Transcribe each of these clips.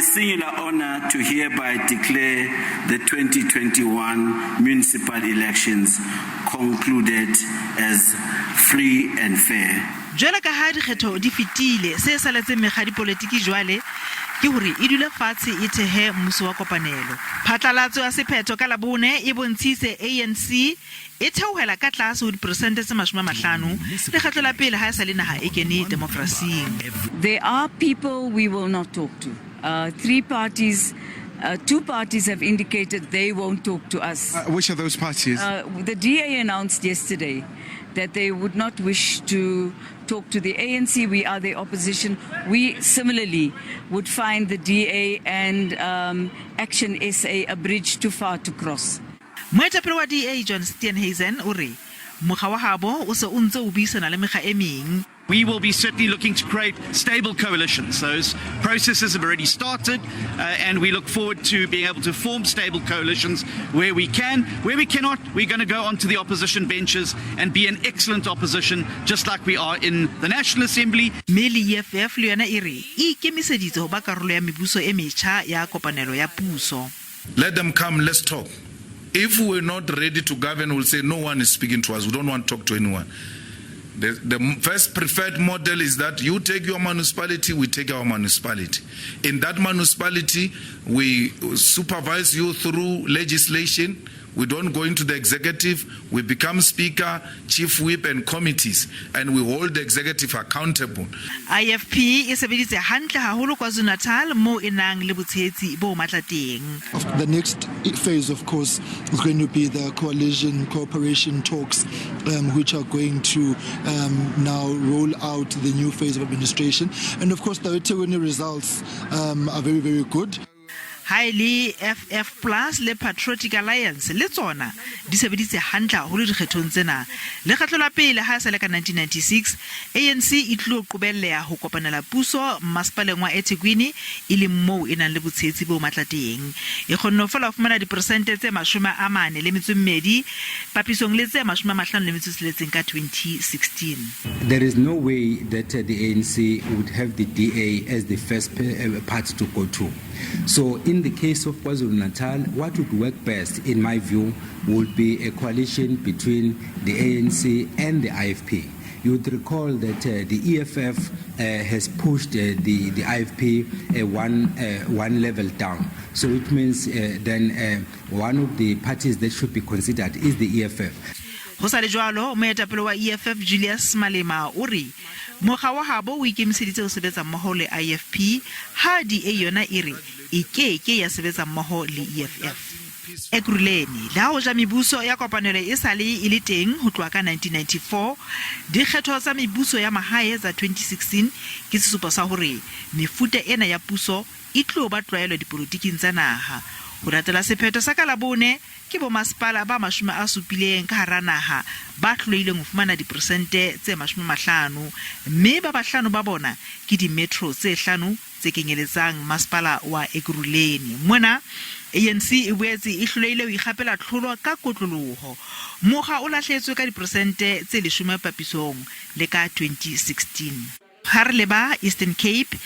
singular honor to hereby declare the 2021 municipal elections concluded as free and fair. Jwalo ka ha dikgetho di fetile, se saletseng mekga ya dipolitiki jwale ke hore e dule fatshe e thehe mmuso wa kopanelo. Phatlalatso ya sephetho ka Labone e bontshitse ANC e theohela ka tlase ho diperesente tse 50, lekgetlo la pele ha esale naha e kene demokrasing. There are people we will not talk to. Three parties, two parties have indicated they won't talk to us. Which are those parties? The DA announced yesterday that they would not wish to talk to the ANC. We are the opposition. We similarly would find the DA and Action SA a bridge too far to cross. Moetapele wa DA John Steenhuisen o re mokga wa habo o se o ntse o buisana le mekga e meng. We will be certainly looking to create stable coalitions. Those processes have already started, and we look forward to being able to form stable coalitions where we can. Where we cannot, we're going to go onto the opposition benches and be an excellent opposition, just like we are in the National Assembly. Mme le EFF le yona e re e ikemiseditse ho ba karolo ya mebuso e metjha ya kopanelo ya puso. Let them come, let's talk. If we're not ready to govern, we'll say no one is speaking to us. We don't want to talk to anyone. The first preferred model is that you take your municipality, we take our municipality. In that municipality, we supervise you through legislation. We don't go into the executive. We become speaker, chief whip, and committees, and we hold the executive accountable. IFP e sebeditse hantle haholo KwaZulu-Natal moo e nang le botshehetsi bo matla teng. The next phase, of course, is going to be the coalition cooperation talks, which are going to now roll out the new phase of administration. And of course, the eThekwini results are very, very good. Ha e le FF Plus le Patriotic Alliance le tsona di sebeditse hantle haholo dikgethong tsena. Lekgetlo la pele ha e sa le ka 1996 ANC e tlilo qobelleha ho kopanela puso mmasepaleng wa eThekwini, e leng moo e nang le botshehetsi bo matla teng. E kgonne ho fela ho fumana diperesente tse 42 papisong le tse 56 ka 2016. There is no way that the ANC would have the DA as the first party to go to. So, in the case of KwaZulu Natal, what would work best, in my view, would be a coalition between the ANC and the IFP. You would recall that the EFF has pushed the IFP one level down. So it means then one of the parties that should be considered is the EFF. Ho sa le jwalo, moetapele wa EFF Julius Malema o re mokga wa habo o ikemiseditse ho sebetsa mmoho le IFP, ha DA yona e re e ke ke ya sebetsa mmoho le EFF. Ekurhuleni, le ha hoja mebuso ya kopanelo e sale e le teng ho tloha ka 1994, dikgetho tsa mebuso ya mahae tsa 2016 ke sesupo sa hore mefuta ena ya puso e tlo ba tlwaelo dipolotiking tsa naha. Ho latela sephetho sa ka Labone, ke bomasepala ba 70 ka hara naha ba hlolehileng ho fumana diperesente tse 50, mme ba bahlano ba bona ke di-metro tse hlano tse kenyeletsang masepala wa Ekurhuleni. Mona ANC e boetse e hlolehile ho ikgapela tlholo ka kotloloho. Mokga o lahlehetswe ka diperesente tse 10 papisong le ka 2016. Ha re leba Eastern Cape,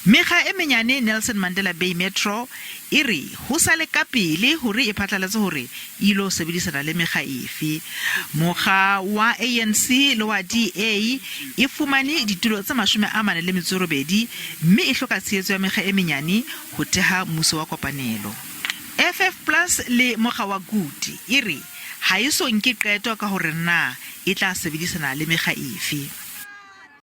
mekga e menyane Nelson Mandela Bay Metro e re ho sa le ka pele hore e phatlalatse hore e ilo sebedisana le mekga efe. Mokga wa ANC le wa DA e fumane ditulo tse 48 mme e hloka tshehetso ya mekga e menyane ho theha mmuso wa kopanelo. FF Plus le mokga wa Good e re ha e so nke qeto ka hore na e tla sebedisana le mekga efe.